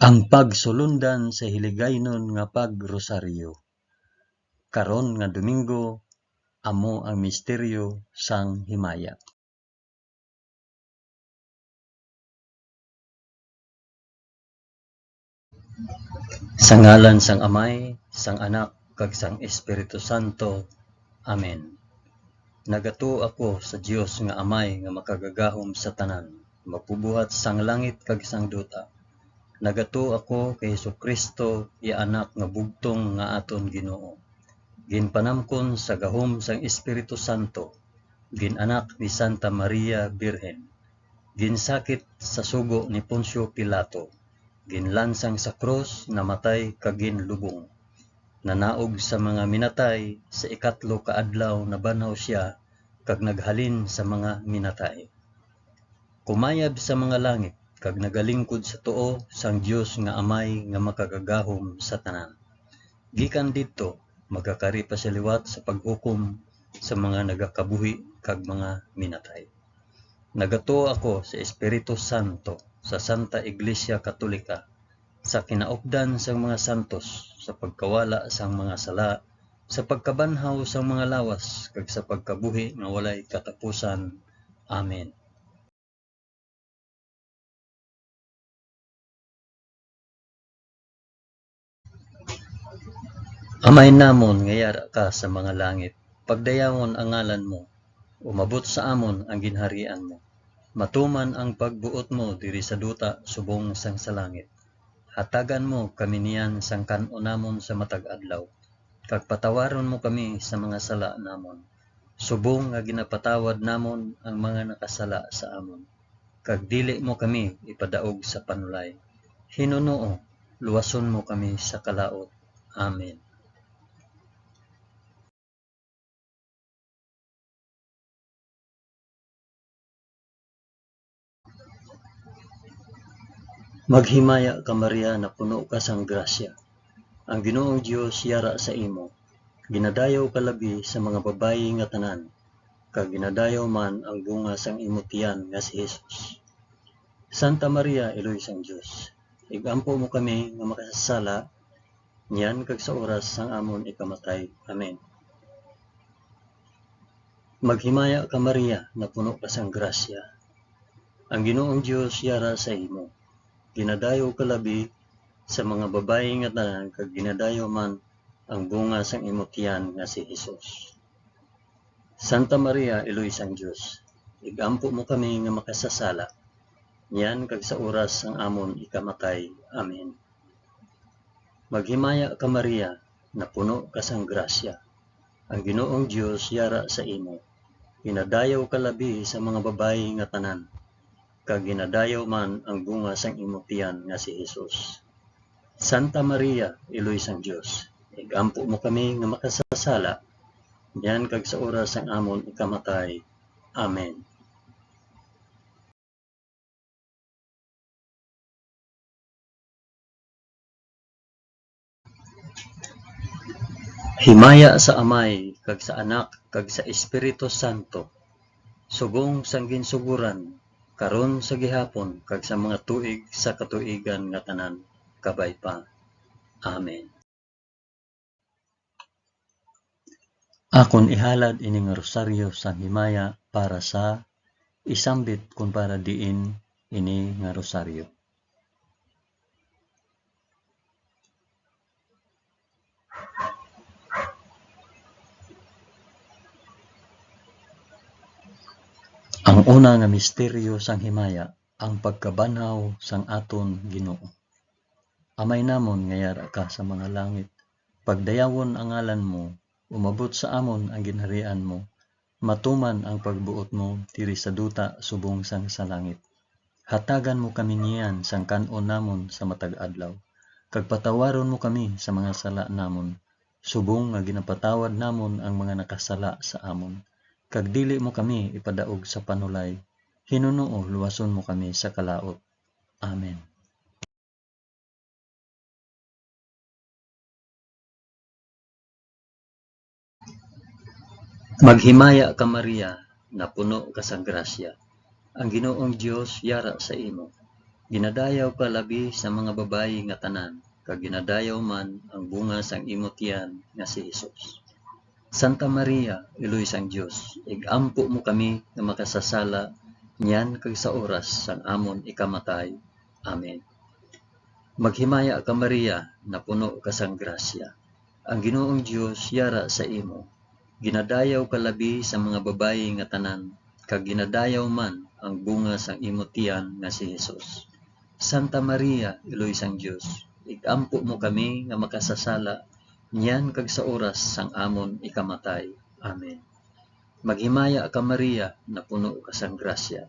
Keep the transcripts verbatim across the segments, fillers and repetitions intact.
Ang pagsulundan sa hiligaynon nga pagrosaryo. Karon nga Domingo, amo ang misteryo sang himaya. Sa ngalan sang Amay, sang Anak, kag sang Espiritu Santo. Amen. Nagatuo ako sa Dios nga Amay nga makagagahom sa tanan, magbubuhat sang langit kag sang duta. Nagatuo ako kay Jesu-Cristo, iya Anak nga bugtong nga aton Ginoo. Ginpanamkon sa gahom sang Espiritu Santo, gin-anak ni Santa Maria Birhen, ginsakit sa sugo ni Poncio Pilato, ginlansang sa krus, namatay kag ginlubong. Nanaog sa mga minatay, sa ikatlo ka adlaw nabanhaw sia, kag naghalin sa mga minatay. Kumayab sa mga langit, kag nagalingkod sa tuo sang Dios nga Amay nga makagagahom sa tanan. Gikan didto, magakari pa sia liwat sa paghukom sa mga nagakabuhi kag mga minatay. Nagatuo ako sa Espiritu Santo, sa Santa Iglesia Katolika, sa kinaupdan sang mga santos, sa pagkawala sang mga sala, sa pagkabanhaw sang mga lawas, kag sa pagkabuhi nga walay katapusan. Amen. Amay namon nga yara ka sa mga langit, pagdayawon ang ngalan mo, umabot sa amon ang ginharian mo. Matuman ang pagbuot mo diri sa duta subong sang sa langit. Hatagan mo kami niyan sang kan-on namon sa matag adlaw, kag patawaron mo kami sa mga sala namon, subong nga ginapatawad namon ang mga nakasala sa amon, kag dili mo kami ipadaog sa panulay. Hinunoo, luwason mo kami sa kalaut. Amen. Maghimaya ka, Maria, napuno ka sang grasya. Ang Ginoong Dios yara sa imo. Ginadayaw ka labi sa mga babayi nga tanan, kag ginadayaw man ang bunga sang imo tiyan nga si Jesus. Santa Maria, Iloy sang Dios, ig-ampo mo kami nga makasasala, niyan kag sa oras sang amon ikamatay. Amen. Maghimaya ka, Maria, napuno ka sang grasya. Ang Ginoong Dios yara sa imo. Ginadayaw ka labi sa mga babayi nga tanan, kag ginadayaw man ang bunga sang imo tiyan nga si Jesus. Santa Maria, Iloy sang Dios, ig-ampo mo kami nga makasasala, niyan kag sa oras sang amon ikamatay. Amen. Maghimaya ka, Maria, napuno ka sang grasya. Ang Ginoong Dios yara sa imo. Ginadayaw ka labi sa mga babayi nga tanan, kag ginadayaw man ang bunga sang imo tiyan nga si Jesus. Santa Maria, Iloy sang Dios, ig-ampo mo kami nga makasasala, niyan kag sa oras sang amon ikamatay. Amen. Himaya sa Amay, kag sa Anak, kag sa Espiritu Santo, subong sang ginsugoran, karon, sa gihapon, kag sa mga tuig sa katuigan nga tanan. Kabay pa. Amen. Akon ihalad ini nga rosaryo sang himaya para sa isambit kon para diin ini nga rosaryo. Ang una nga misteryo sang himaya, ang pagkabanhaw sang aton Ginoo. Amay namon nga yara ka sa mga langit, pagdayawon ang ngalan mo, umabot sa amon ang ginharian mo, matuman ang pagbuot mo diri sa duta subong sang sa langit. Hatagan mo kami niyan sang kan-on namon sa matag adlaw, kag patawaron mo kami sa mga sala namon, subong nga ginapatawad namon ang mga nakasala sa amon, kag dili mo kami ipadaog sa panulay. Hinunoo, luwason mo kami sa kalaut. Amen. Maghimaya ka, Maria, napuno ka sang grasya. Ang Ginoong Dios yara sa imo. Ginadayaw ka labi sa mga babayi nga tanan, kag ginadayaw man ang bunga sang imo tiyan nga si Jesus. Santa Maria, Iloy sang Dios, ig-ampo mo kami nga makasasala niyan kag sa oras sang amon ikamatay. Amen. Maghimaya ka, Maria, napuno ka sang grasya. Ang Ginoong Dios yara sa imo. Ginadayaw ka labi sa mga babayi nga tanan, kag ginadayaw man ang bunga sang imo tiyan nga si Jesus. Santa Maria, Iloy sang Dios, ig-ampo mo kami nga makasasala niyan kag sa oras sang amon ikamatay. Amen. Maghimaya ka, Maria, napuno ka sang grasya.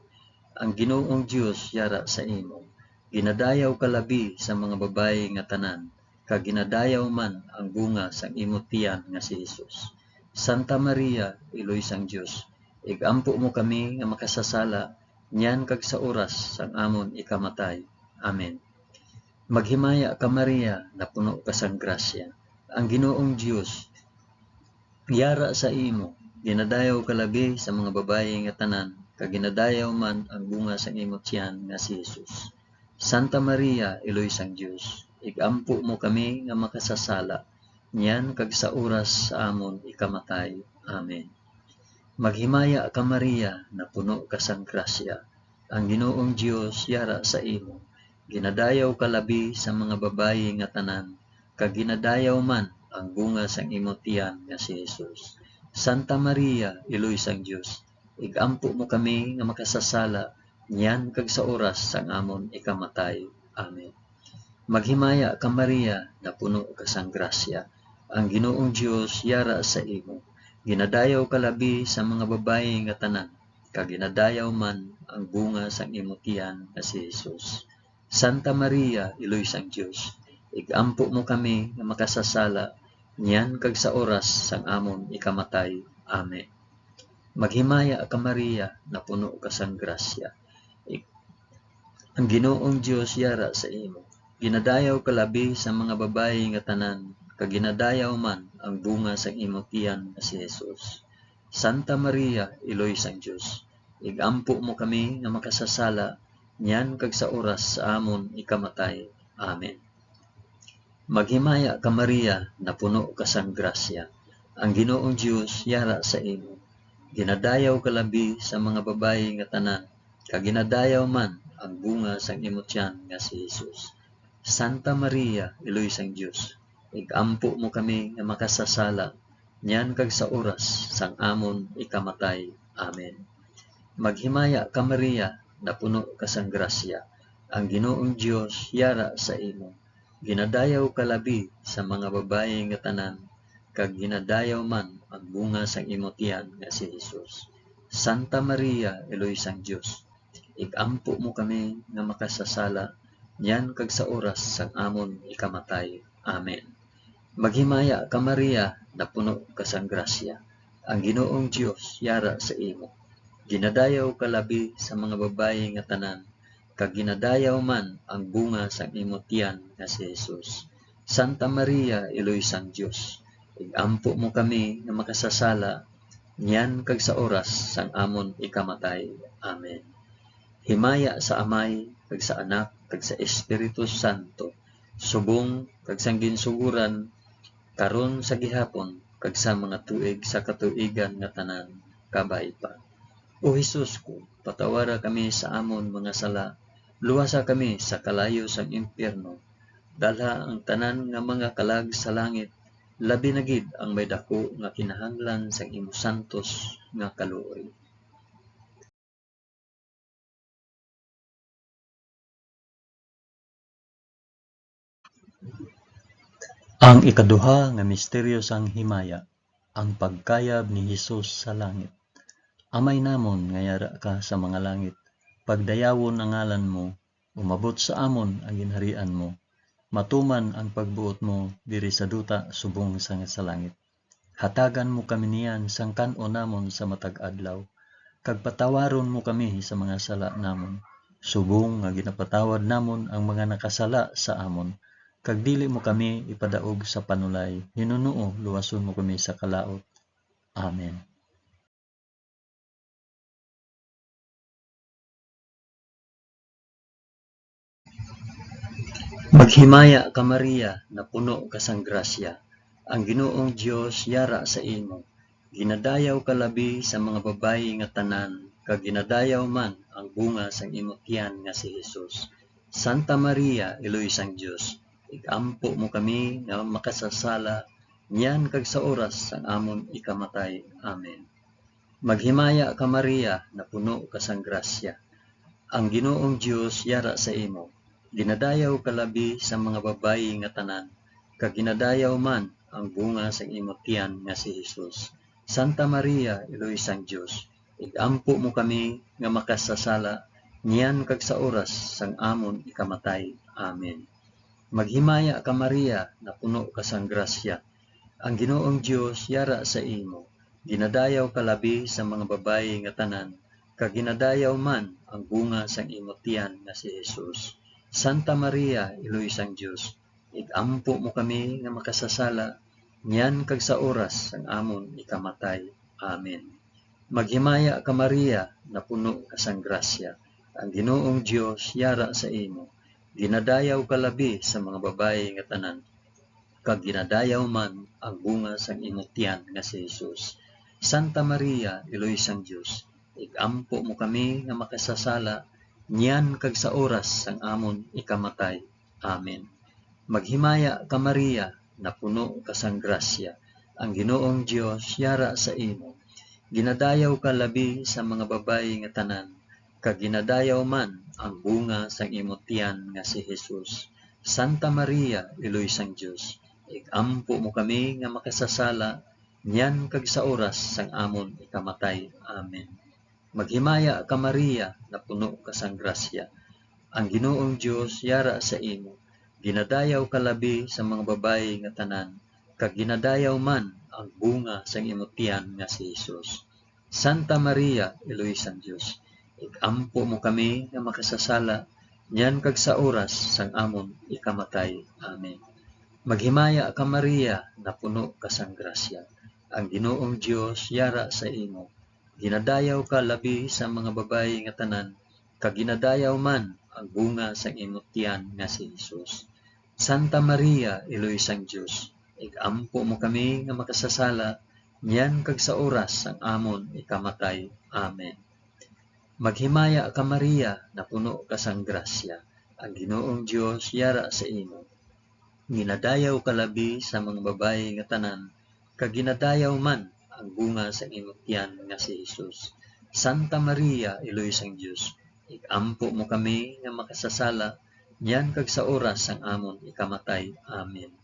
Ang Ginoong Dios yara sa imo. Ginadayaw ka labi sa mga babayi nga tanan, kag ginadayaw man ang bunga sang imo tiyan nga si Jesus. Santa Maria, Iloy sang Dios, ig-ampo mo kami nga makasasala niyan kag sa oras sang amon ikamatay. Amen. Maghimaya ka, Maria, napuno ka sang grasya. Ang Ginoong Dios yara sa imo. Ginadayaw ka labi sa mga babayi nga tanan, kag ginadayaw man ang bunga sang imo tiyan nga si Jesus. Santa Maria, Iloy sang Dios, ig-ampo mo kami nga makasasala, niyan kag sa oras sa amon ikamatay. Amen. Maghimaya ka, Maria, napuno ka sang grasya. Ang Ginoong Dios yara sa imo. Ginadayaw ka labi sa mga babayi nga tanan, kag ginadayaw man ang bunga sang imo tiyan nga si Jesus. Santa Maria, Iloy sang Dios, ig-ampo mo kami nga makasasala niyan kag sa oras sang amon ikamatay. Amen. Maghimaya ka, Maria, napuno ka sang grasya. Ang Ginoong Dios yara sa imo. Ginadayaw ka labi sa mga babayi nga tanan, kag ginadayaw man ang bunga sang imo tiyan nga si Jesus. Santa Maria, Iloy sang Dios, ig-ampo mo kami nga makasasala niyan kag sa oras sang amon ikamatay. Amen. Maghimaya ka, Maria, napuno ka sang grasya. Ik-, ang Ginoong Dios yara sa imo. Ginadayaw ka labi sa mga babayi nga tanan, kag ginadayaw man ang bunga sang imo tiyan nga si Jesus. Santa Maria, Iloy sang Dios, ig-ampo mo kami nga makasasala niyan kag sa oras sa amon ikamatay. Amen. Maghimaya ka, Maria, napuno ka sang grasya. Ang Ginoong Dios yara sa imo. Ginadayaw ka labi sa mga babayi nga tanan, kag ginadayaw man ang bunga sang imo tiyan nga si Jesus. Santa Maria, Iloy sang Dios, ig-ampo mo kami nga makasasala, niyan kag sa oras sang amon ikamatay. Amen. Maghimaya ka, Maria, napuno ka sang grasya. Ang Ginoong Dios yara sa imo. Ginadayaw ka labi sa mga babayi nga tanan, kag ginadayaw man ang bunga sang imo tiyan nga si Jesus. Santa Maria, Iloy sang Dios, ig-ampo mo kami nga makasasala, niyan kag sa oras sang amon ikamatay. Amen. Maghimaya ka, Maria, napuno ka sang grasya. Ang Ginoong Dios yara sa imo. Ginadayaw ka labi sa mga babayi nga tanan, kag ginadayaw man ang bunga sang imo tiyan nga si Jesus. Santa Maria, Iloy sang Dios, ig-ampo mo kami nga makasasala, niyan kag sa oras sang amon ikamatay. Amen. Himaya sa Amay, kag sa Anak, kag sa Espiritu Santo, subong kag sang ginsugoran, karon, sa gihapon, kag sa mga tuig sa katuigan nga tanan. Kabay pa. O Jesus ko, patawara kami sa amon mga sala, luwasa kami sa kalayo sang impyerno, dalha ang tanan nga mga kalag sa langit, labi na gid ang may daku nga kinahanglan sang imo santos nga kaluoy. Ang ikaduha nga misteryo sang himaya, ang pagkayab ni Jesus sa langit. Amay namon nga yara ka sa mga langit, pagdayawon ang ngalan mo, umabot sa amon ang ginharian mo, matuman ang pagbuot mo diri sa duta subong sang sa langit. Hatagan mo kami niyan sang kan-on namon sa matag adlaw, kag patawaron mo kami sa mga sala namon, subong nga ginapatawad namon ang mga nakasala sa amon, kag dili mo kami ipadaog sa panulay, hinunoo luwason mo kami sa kalaut. Amen. Maghimaya ka, Maria, napuno ka sang grasya, ang Ginoong Dios yara sa imo. Ginadayaw ka labi sa mga babayi nga tanan, kag ginadayaw man ang bunga sang imo tiyan nga si Jesus. Santa Maria, Iloy sang Dios, ig-ampo mo kami nga makasasala, niyan kag sa oras sang amon ikamatay. Amen. Maghimaya ka, Maria, napuno ka sang grasya. Ang Ginoong Dios yara sa imo. Ginadayaw ka labi sa mga babayi nga tanan, kag ginadayaw man ang bunga sang imo tiyan nga si Jesus. Santa Maria, Iloy sang Dios, ig-ampo mo kami nga makasasala, niyan kag sa oras sang amon ikamatay. Amen. Maghimaya ka, Maria, napuno ka sang grasya. Ang Ginoong Dios yara sa imo. Ginadayaw ka labi sa mga babayi nga tanan, kag ginadayaw man ang bunga sang imo tiyan nga si Jesus. Santa Maria, Iloy sang Dios, ig-ampo mo kami nga makasasala, niyan kag sa oras sang amon ikamatay. Amen. Maghimaya ka, Maria, napuno ka sang grasya. Ang Ginoong Dios yara sa imo. Ginadayaw ka labi sa mga babayi nga tanan, kag ginadayaw man ang bunga sang imo tiyan nga si Jesus. Santa Maria, Iloy sang Dios, ig-ampo mo kami nga makasasala, niyan kag sa oras sang amon ikamatay. Amen. Maghimaya ka, Maria, napuno ka sang grasya, ang Ginoong Dios yara sa imo. Ginadayaw ka labi sa mga babayi nga tanan, kag ginadayaw man ang bunga sang imo tiyan nga si Jesus. Santa Maria, Iloy sang Dios, ig-ampo mo kami nga makasasala, niyan kag sa oras sang amon ikamatay. Amen. Maghimaya ka, Maria, napuno ka sang grasya. Ang Ginoong Dios yara sa imo. Ginadayaw ka labi sa mga babayi nga tanan, kag ginadayaw man ang bunga sang imo tiyan nga si Jesus. Santa Maria, Iloy sang Dios, ig-ampo mo kami nga makasasala, niyan kag sa oras sang amon ikamatay. Amen. Maghimaya ka, Maria, napuno ka sang grasya. Ang Ginoong Dios yara sa imo. Ginadayaw ka labi sa mga babayi nga tanan, kag ginadayaw man ang bunga sang imo tiyan nga si Jesus. Santa Maria, Iloy sang Dios, ig-ampo mo kami nga makasasala, niyan kag sa oras sang amon ikamatay. Amen. Maghimaya ka, Maria, napuno ka sang grasya, ang Ginoong Dios yara sa imo. Ginadayaw ka labi sa mga babayi nga tanan, kag ginadayaw man ang bunga sang imo tiyan nga si Jesus. Santa Maria, Iloy sang Dios, ig-ampo mo kami nga makasasala, niyan kag sa oras sang amon ikamatay. Amen.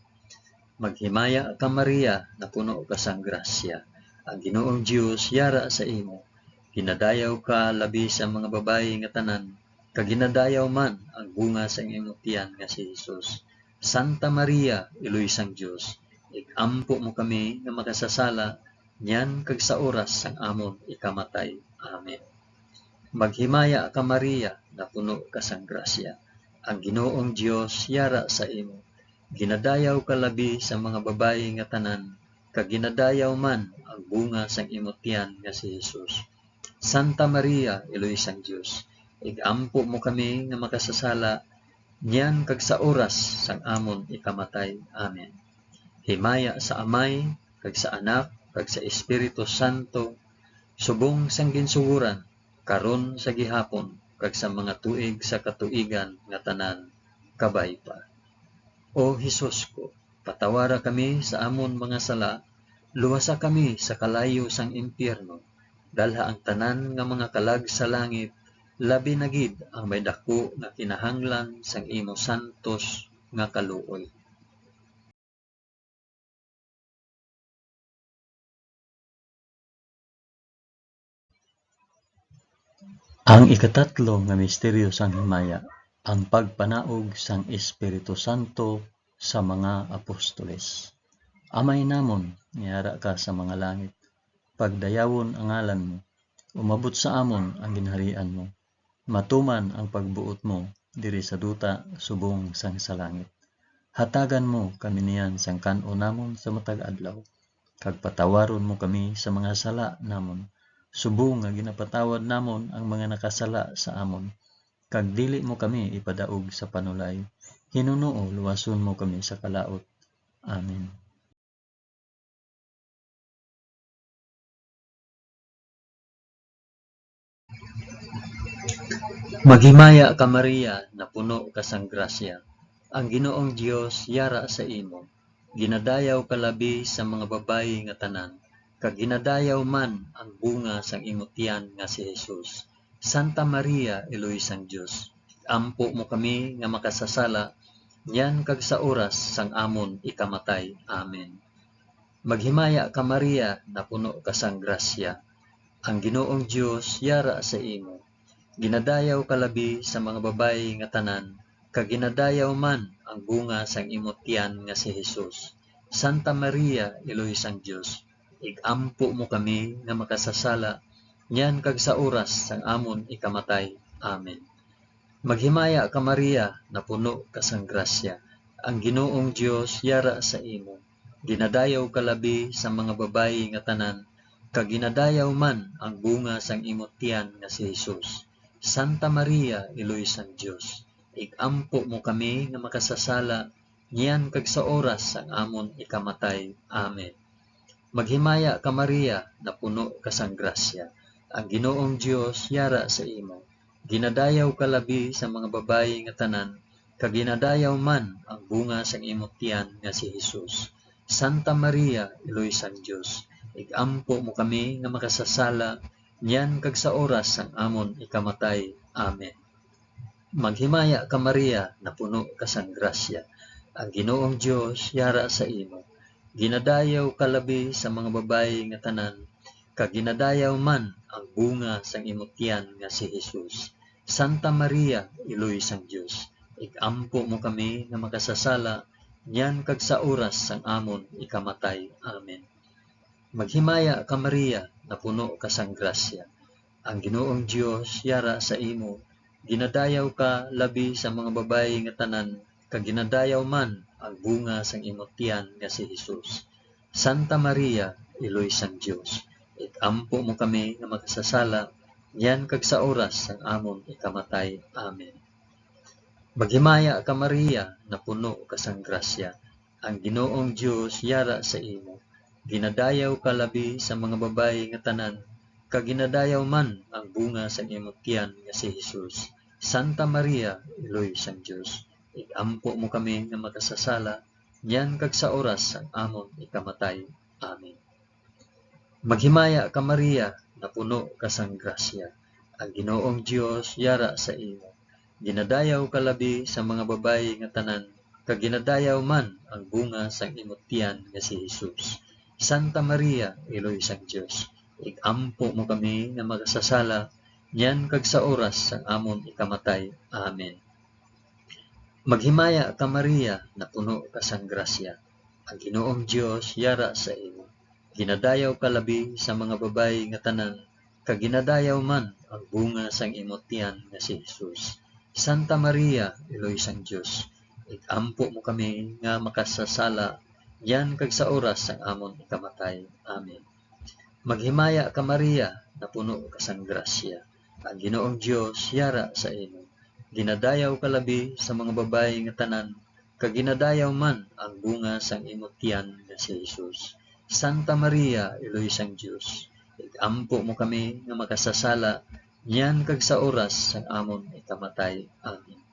Maghimaya ka, Maria, napuno ka sang grasya. Ang Ginoong Dios yara sa imo. Ginadayaw ka labi sa mga babayi nga tanan, kag ginadayaw man ang bunga sang imo tiyan nga si Jesus. Santa Maria, Iloy sang Dios, ig-ampo mo kami nga makasasala, niyan kag sa oras sang amon ikamatay. Amen. Maghimaya ka, Maria, napuno ka sang grasya. Ang Ginoong Dios yara sa imo. Ginadayaw ka labi sa mga babayi nga tanan, kag ginadayaw man ang bunga sang imo tiyan nga si Jesus. Santa Maria, Iloy sang Dios, ig-ampo mo kami nga makasasala, niyan kag sa oras sang amon ikamatay. Amen. Himaya sa Amay, kag sa Anak, kag sa Espiritu Santo, subong sang ginsugoran, karon, sa gihapon, kag sa mga tuig sa katuigan nga tanan. Kabay pa. O Jesus ko, patawara kami sa amon mga sala, luwasa kami sa kalayo sang impyerno, dalha ang tanan nga mga kalag sa langit, labi na gid ang may daku nga kinahanglan sang imo santos nga kaluoy. Ang ikatatlo nga misteryo sang himaya, ang pagpanaog sang Espiritu Santo sa mga apostoles. Amay namon, nga yara ka sa mga langit, pagdayawon ang ngalan mo, umabot sa amon ang ginharian mo, matuman ang pagbuot mo diri sa duta subong sang sa langit. Hatagan mo kami niyan sang kan-on namon sa matag adlaw, kag patawaron mo kami sa mga sala namon, subong nga ginapatawad namon ang mga nakasala sa amon, kag dili mo kami ipadaog sa panulay, Hinunoo, luwason mo kami sa kalaut. Amen. Maghimaya ka, Maria, napuno ka sang grasya. Ang Ginoong Dios yara sa imo. Ginadayaw ka labi sa mga babayi nga tanan, kag ginadayaw man ang bunga sang imo tiyan nga si Jesus. Santa Maria, Iloy sang Dios, ig-ampo mo kami nga makasasala, niyan kag sa oras sang amon ikamatay. Amen. Maghimaya ka, Maria, napuno ka sang grasya. Ang Ginoong Dios yara sa imo. Ginadayaw ka labi sa mga babayi nga tanan, kag ginadayaw man ang bunga sang imo tiyan nga si Jesus. Santa Maria, Iloy sang Dios, ig-ampo mo kami nga makasasala, niyan kag sa oras sang amon ikamatay. Amen. Maghimaya ka, Maria, napuno ka sang grasya. Ang Ginoong Dios yara sa imo. Ginadayaw ka labi sa mga babayi nga tanan, kag ginadayaw man ang bunga sang imo tiyan nga si Jesus. Santa Maria, Iloy sang Dios, ig-ampo mo kami nga makasasala, niyan kag sa oras sang amon ikamatay. Amen. Maghimaya ka, Maria, napuno ka sang grasya. Ang Ginoong Dios yara sa imo. Ginadayaw ka labi sa mga babayi nga tanan, kag ginadayaw man ang bunga sang imo tiyan nga si Jesus. Santa Maria, Iloy sang Dios, ig-ampo mo kami nga makasasala, niyan kag sa oras sang amon ikamatay. Amen. Maghimaya ka, Maria, napuno ka sang grasya. Ang Ginoong Dios yara sa imo. Ginadayaw ka labi sa mga babayi nga tanan, kag ginadayaw man ang bunga sang imo tiyan nga si Jesus. Santa Maria, Iloy sang Dios, ig-ampo mo kami nga makasasala, niyan kag sa oras sang amon ikamatay. Amen. Maghimaya ka, Maria, napuno ka sang grasya. Ang Ginoong Dios yara sa imo. Ginadayaw ka labi sa mga babayi nga tanan, kag ginadayaw man ang bunga sang imo tiyan nga si Jesus. Santa Maria, Iloy sang Dios, ig-ampo mo kami nga makasasala, niyan kag sa oras sang amon ikamatay. Amen. Maghimaya ka, Maria, napuno ka sang grasya. Ang Ginoong Dios yara sa imo. Ginadayaw ka labi sa mga babayi nga tanan, kag ginadayaw man ang bunga sang imo tiyan nga si Jesus. Santa Maria, Iloy sang Dios, ig-ampo mo kami nga makasasala, niyan kag sa oras sang amon ikamatay. Amen. Maghimaya ka, Maria, napuno ka sang grasya. Ang Ginoong Dios yara sa imo. Ginadayaw ka labi sa mga babayi nga tanan, kag ginadayaw man ang bunga sang imo tiyan nga si Jesus. Santa Maria, Iloy sang Dios, ig-ampo mo kami nga makasasala, niyan kag sa oras sang amon ikamatay. Amen. Maghimaya ka, Maria, napuno ka sang grasya. Ang Ginoong Dios yara sa imo. Ginadayaw ka labi sa mga babayi nga tanan, kag ginadayaw man ang bunga sang imo tiyan nga si Jesus. Santa Maria, Iloy sang Dios, ig-ampo mo kami nga makasasala, niyan kag sa oras sang amon ikamatay. Amen. Maghimaya ka, Maria, napuno ka sang grasya. Ang Ginoong Dios yara sa imo. Ginadayaw ka labi sa mga babayi nga tanan, kag ginadayaw man ang bunga sang imo tiyan nga si Jesus. Santa Maria, Iloy sang Dios, ig-ampo mo kami nga makasasala, niyan kag sa oras sang amon ikamatay. Amen.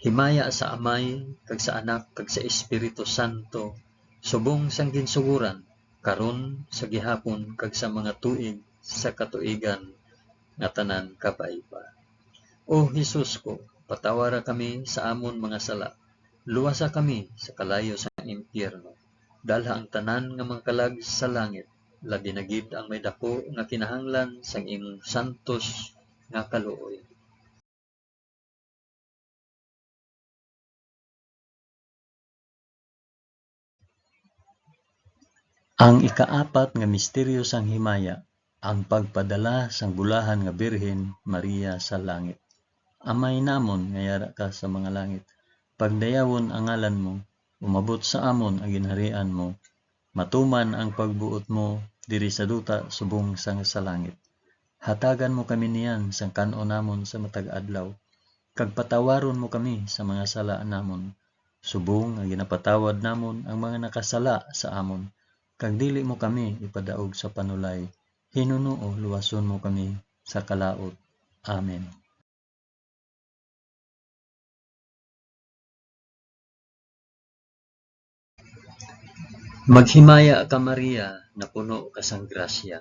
Himaya sa Amay, kag sa Anak, kag sa Espiritu Santo, subong sang ginsugoran, karon, sa gihapon, kag sa mga tuig sa katuigan nga tanan. Kabay pa. O Jesus ko, patawara kami sa amon mga sala, luwasa kami sa kalayo sa impyerno, dalha ang tanan nga mga kalag sa langit, labi na gid ang may daku nga kinahanglan sang imong santos nga kaluoy. Ang ikaapat nga misteryo sang himaya, ang pagpadala sang bulahan nga Birhen Maria sa langit. Amay namon nga yara ka sa mga langit, pagdayawon ang ngalan mo, umabot sa amon ang ginharian mo, matuman ang pagbuot mo diri sa duta subong sang sa langit. Hatagan mo kami niyan sang kan-on namon sa matag adlaw. kag patawaron mo kami sa mga sala namon, subong nga ginapatawad namon ang mga nakasala sa amon, kag dili mo kami ipadaog sa panulay, hinunoo luwason mo kami sa kalaut. Amen. Maghimaya ka, Maria, napuno ka sang grasya.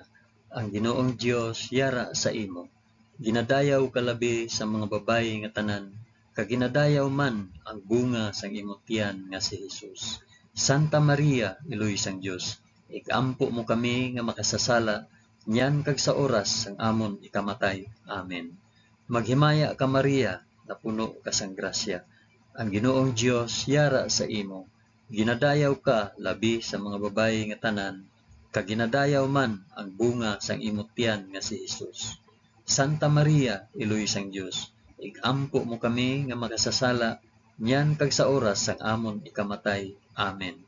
Ang Ginoong Dios yara sa imo. Ginadayaw ka labi sa mga babayi nga tanan, kag ginadayaw man ang bunga sang imo tiyan nga si Jesus. Santa Maria, Iloy sang Dios, ig-ampo mo kami nga makasasala, niyan kag sa oras sang amon ikamatay. Amen. Maghimaya ka, Maria, napuno ka sang grasya. Ang Ginoong Dios yara sa imo. Ginadayaw ka labi sa mga babayi nga tanan, kag ginadayaw man ang bunga sang imo tiyan nga si Jesus. Santa Maria, Iloy sang Dios, ig-ampo mo kami nga makasasala, niyan kag sa oras sang amon ikamatay. Amen.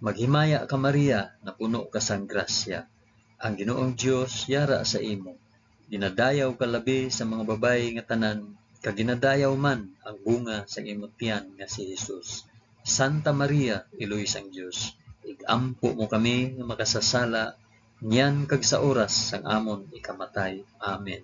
Maghimaya ka, Maria, napuno ka sang grasya. Ang Ginoong Dios yara sa imo. Ginadayaw ka labi sa mga babayi nga tanan, kag ginadayaw man ang bunga sang imo tiyan nga si Jesus. Santa Maria, Iloy sang Dios, ig-ampo mo kami nga makasasala, niyan kag sa oras sang amon ikamatay. Amen.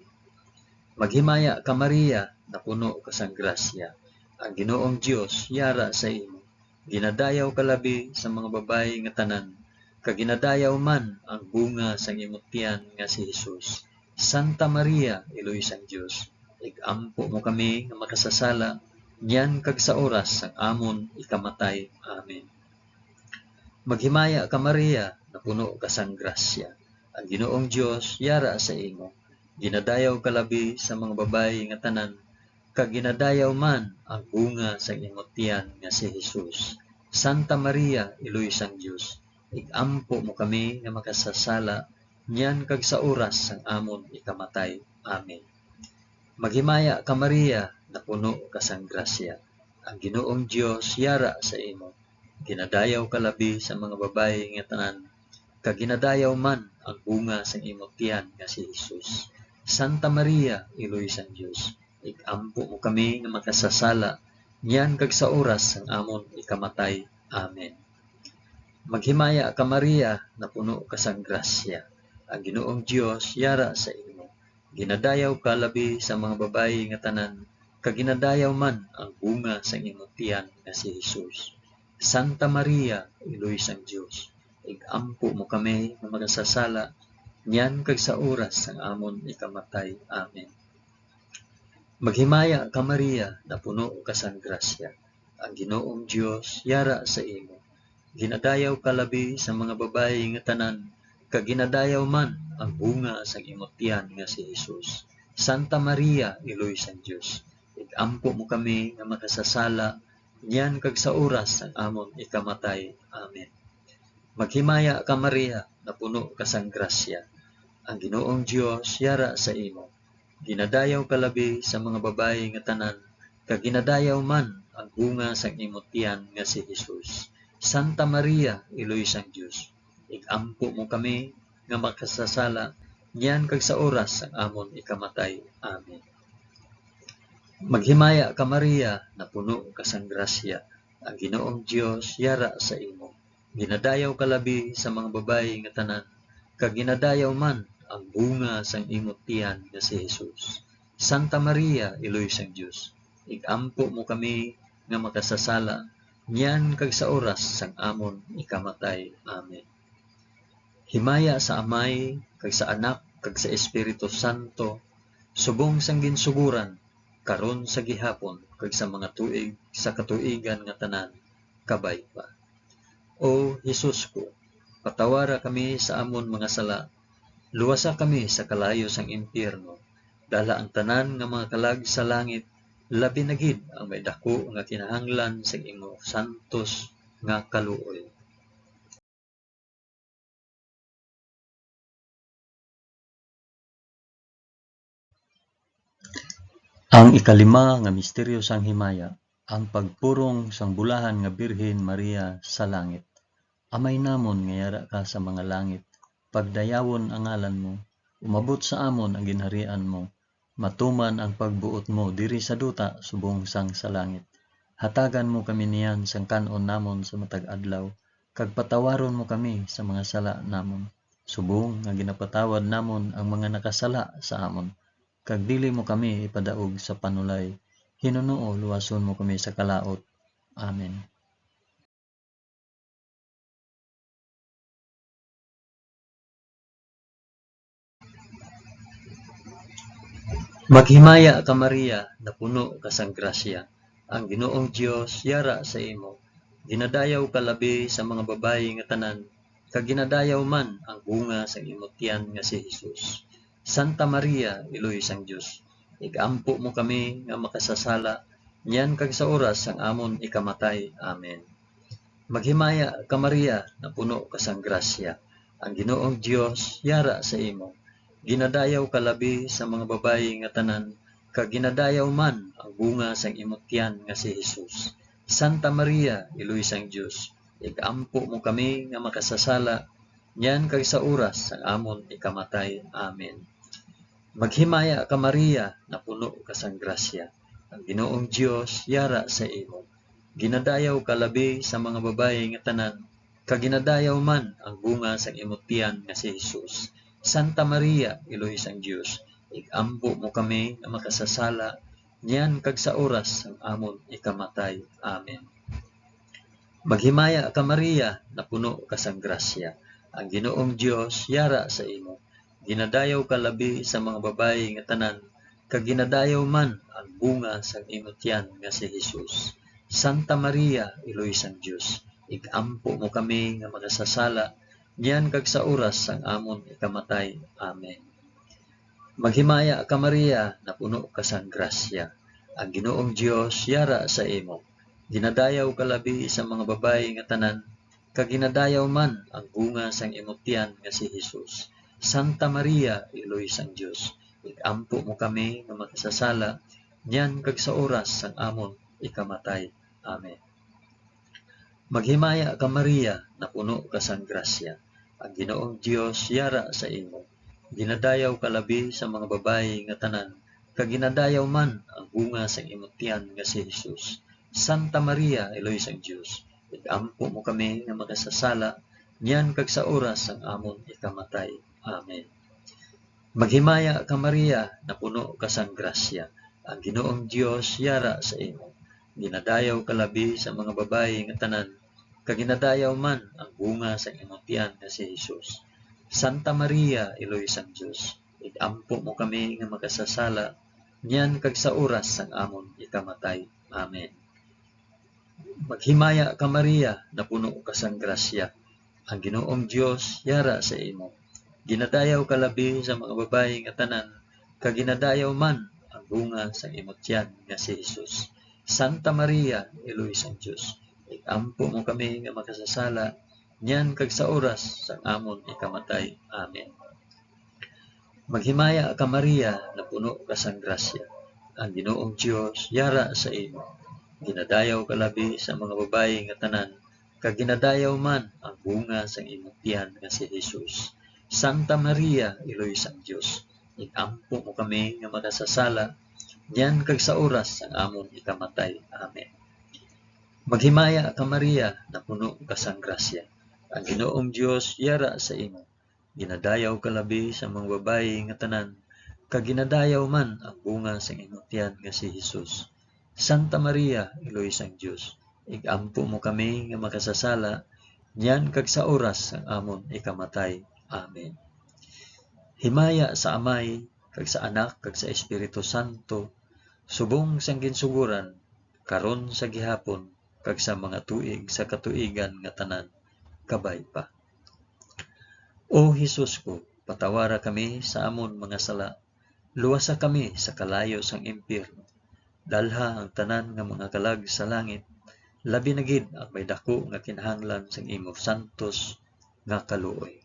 Maghimaya ka, Maria, napuno ka sang grasya. Ang Ginoong Dios yara sa imo. Ginadayaw ka labi sa mga babayi nga tanan, kag ginadayaw man ang bunga sang imo tiyan nga si Jesus. Santa Maria, Iloy sang Dios, ig-ampo mo kami nga makasasala, niyan kag sa oras sang amon ikamatay. Amen. Maghimaya ka, Maria, napuno ka sang grasya. Ang Ginoong Dios yara sa imo. Ginadayaw ka labi sa mga babayi nga tanan, kag ginadayaw man ang bunga sang imo tiyan nga si Jesus. Santa Maria, Iloy sang Dios, ig-ampo mo kami nga makasasala, niyan kag sa oras sang amon ikamatay. Amen. Maghimaya ka, Maria, napuno ka sang grasya. Ang Ginoong Dios yara sa imo. Ginadayaw ka labi sa mga babayi nga tanan, kag ginadayaw man ang bunga sang imo tiyan nga si Jesus. Santa Maria, Iloy sang Dios, ig-ampo mo kami nga makasasala, niyan kag sa oras sang amon ikamatay. Amen. Maghimaya ka, Maria, napuno ka sang grasya. Ang Ginoong Dios yara sa imo. Ginadayaw ka labi sa mga babayi nga tanan, kag ginadayaw man ang bunga sang imo tiyan nga si Jesus. Santa Maria, Iloy sang Dios, ig-ampo mo kami nga makasasala, niyan kag sa oras sang amon ikamatay. Amen. Maghimaya ka, Maria, napuno ka sang grasya. Ang Ginoong Dios yara sa imo. Ginadayaw ka labi sa mga babayi nga tanan, kag ginadayaw man ang bunga sang imo tiyan nga si Jesus. Santa Maria, Iloy sang Dios, ig-ampo mo kami nga makasasala, niyan kag sa oras sang amon ikamatay. Amen. Maghimaya ka, Maria, napuno ka sang grasya. Ang Ginoong Dios yara sa imo. Ginadayaw ka labi sa mga babayi nga tanan, kag ginadayaw man ang bunga sang imo tiyan nga si Jesus. Santa Maria, Iloy sang Dios, ig-ampo mo kami nga makasasala, niyan kag sa oras sang amon ikamatay. Amen. Maghimaya ka, Maria, napuno ka sang grasya. Ang Ginoong Dios yara sa imo. Ginadayaw ka labi sa mga babayi nga tanan, kag ginadayaw man ang bunga sang imo tiyan nga si Jesus. Santa Maria, Iloy sang Dios, ig-ampo mo kami nga makasasala, niyan kag sa oras sang amon ikamatay. Amen. Himaya sa Amay, kag sa Anak, kag sa Espiritu Santo, subong sang ginsugoran, karon, sa gihapon, kag sa mga tuig sa katuigan nga tanan. Kabay pa. O Jesus ko, patawara kami sa amon mga sala, luwasa kami sa kalayo sang impyerno, dala ang tanan nga mga kalag sa langit, labi na gid ang may daku nga kinahanglan sang imo santos nga kaluoy. Ang ikalima nga misteryo sang himaya, ang pagpurong sang bulahan nga Birhen Maria sa langit. Amay namon nga yara ka sa mga langit, pagdayawon ang ngalan mo, umabot sa amon ang ginharian mo, matuman ang pagbuot mo diri sa duta subong sang sa langit. Hatagan mo kami niyan sang kan-on namon sa matag adlaw, kag patawaron mo kami sa mga sala namon, subong nga ginapatawad namon ang mga nakasala sa amon. Kag dili mo kami ipadaog sa panulay, hinunoo luwason mo kami sa kalaut. Amen. Maghimaya ka, Maria, napuno ka sang grasya. Ang Ginoong Dios yara sa imo. Ginadayaw ka labi sa mga babayi nga tanan, kag ginadayaw man ang bunga sang imo tiyan nga si Jesus. Santa Maria, Iloy sang Dios, ig-ampo mo kami nga makasasala, niyan kag sa oras sang amon ikamatay. Amen. Maghimaya ka, Maria, napuno ka sang grasya. Ang Ginoong Dios yara sa imo. Ginadayaw ka labi sa mga babayi nga tanan, kag ginadayaw man ang bunga sang imo tiyan nga si Jesus. Santa Maria, Iloy sang Dios, ig-ampo mo kami nga makasasala, niyan kag sa oras sang amon ikamatay. Amen. Maghimaya ka, Maria, napuno ka sang grasya. Ang Ginoong Dios yara sa imo. Ginadayaw ka labi sa mga babayi nga tanan, kag ginadayaw man ang bunga sang imo tiyan nga si Jesus. Santa Maria, Iloy sang Dios, ig-ampo mo kami nga makasasala, niyan kag sa oras sang amon ikamatay. Amen. Maghimaya ka, Maria, napuno ka sang grasya. Ang Ginoong Dios yara sa imo. Ginadayaw ka labi sa mga babayi nga tanan, kag ginadayaw man ang bunga sang imo tiyan nga si Jesus. Santa Maria, Iloy sang Dios, ig-ampo mo kami nga makasasala, niyan kag sa oras sang amon ikamatay. Amen. Maghimaya ka, Maria, napuno ka sang grasya. Ang Ginoong Dios yara sa imo. Ginadayaw ka labi sa mga babayi nga tanan, kag ginadayaw man ang bunga sang imo tiyan nga si Jesus. Santa Maria, Iloy sang Dios, ig-ampo mo kami nga makasasala, niyan kag sa oras sang amon ikamatay. Amen. Maghimaya ka, Maria, napuno ka sang grasya. Ang Ginoong Dios yara sa imo. Ginadayaw ka labi sa mga babayi nga tanan, kag ginadayaw man ang bunga sang imo tiyan nga si Jesus. Santa Maria, Iloy sang Dios, ig-ampo mo kami nga makasasala, niyan kag sa oras sang amon ikamatay. Amen. Maghimaya ka, Maria, napuno ka sang grasya. Ang Ginoong Dios yara sa imo. Ginadayaw ka labi sa mga babayi nga tanan, kag ginadayaw man ang bunga sang imo tiyan nga si Jesus. Santa Maria, Iloy sang Dios, ig-ampo mo kami nga makasasala, niyan kag sa oras sang amon ikamatay. Amen. Maghimaya ka, Maria, napuno ka sang grasya. Ang Ginoong Dios yara sa imo. Ginadayaw ka labi sa mga babayi nga tanan, kag ginadayaw man ang bunga sang imo tiyan nga si Jesus. Santa Maria, Iloy sang Dios, ig-ampo mo kami nga makasasala, niyan kag sa oras sang amon ikamatay. Amen. Maghimaya ka, Maria, napuno ka sang grasya. Ang Ginoong Dios yara sa imo. Ginadayaw ka labi sa mga babayi nga tanan, kag ginadayaw man ang bunga sang imong tiyan nga si Jesus. Santa Maria, Iloy sang Dios, ig-ampo mo kami nga makasasala, niyan kag sa oras sang amon ikamatay. Amen. Maghimaya ka, Maria, napuno ka sang grasya. Ang Ginoong Dios yara sa imo. Ginadayaw ka labi sa mga babayi nga tanan, kag ginadayaw man ang bunga sang imong tiyan nga si Jesus. Santa Maria, Iloy sang Dios, ig-ampo mo kami nga makasasala, niyan kag sa oras sang amon ikamatay. Amen. Himaya sa Amay, kag sa Anak, kag sa Espiritu Santo, subong sang ginsugoran, karon, sa gihapon, kag sa mga tuig sa katuigan nga tanan. Kabay pa. O Jesus ko, patawara kami sa amon mga sala, luwasa kami sa kalayo sang impyerno, dalha ang tanan nga mga kalag sa langit, labi na gid ang may daku nga kinahanglan sang imo santos nga kaluoy.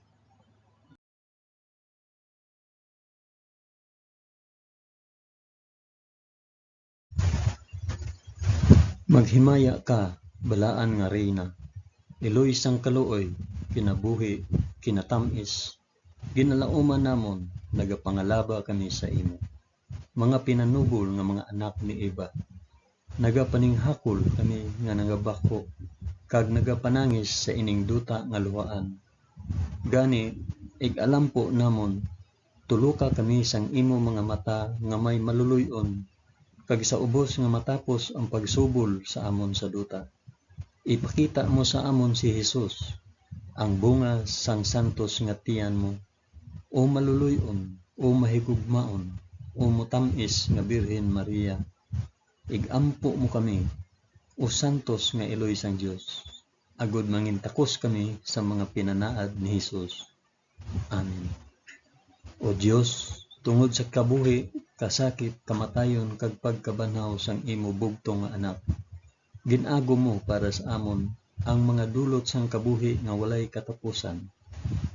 Maghimaya ka, balaan nga Reyna, iloy sang kaluoy, kinabuhi, kinatamis, ginalauman namon, nagapangalaba kami sa imo. mga pinanubol nga mga anak ni Eva. Nagapaninghakol kami nga nagabako, kag nagapanangis sa ining duta nga luhaan. Gani, ig-alampo namon, tuluka kami sang imo mga mata nga may maluloy-on, kag sa ubos nga matapos ang pagsubol sa amon sa duta, ipakita mo sa amon si Jesus, ang bunga sang santos nga tiyan mo, o maluloy-on, o mahigugmaon, o motam-is nga Birhen Maria. Ig-ampo mo kami, o santos nga iloy sang Dios, agod mangintakos kami sa mga pinanaad ni Jesus. Amen. O Dios, tungod sa kabuhi, kasakit, kamatayon, kag pagkabanhaw sang imo bugtong nga Anak, gin-agom mo para sa amon ang mga dulot sang kabuhi nga walay katapusan.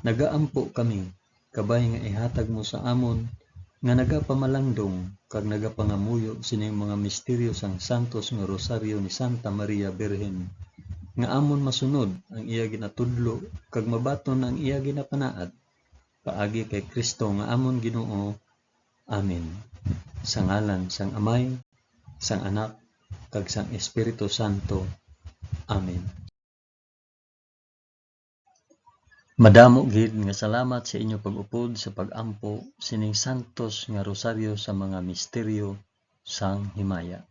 Nagaampo kami, kabay nga ihatag mo sa amon nga nagapamalandong kag nagapangamuyo sining mga misteryo sang santos nga Rosaryo ni Santa Maria Birhen, nga amon masunod ang iya ginatudlo kag mabaton ang iya ginapanaad, paagi kay Cristo nga amon Ginoo. Amen. Sa ngalan sang Amay, sang Anak, kag sang Espiritu Santo. Amen. Madamo gid nga salamat sa inyo pag-upod sa pag-ampo sining santos nga rosaryo sa mga misteryo sang himaya.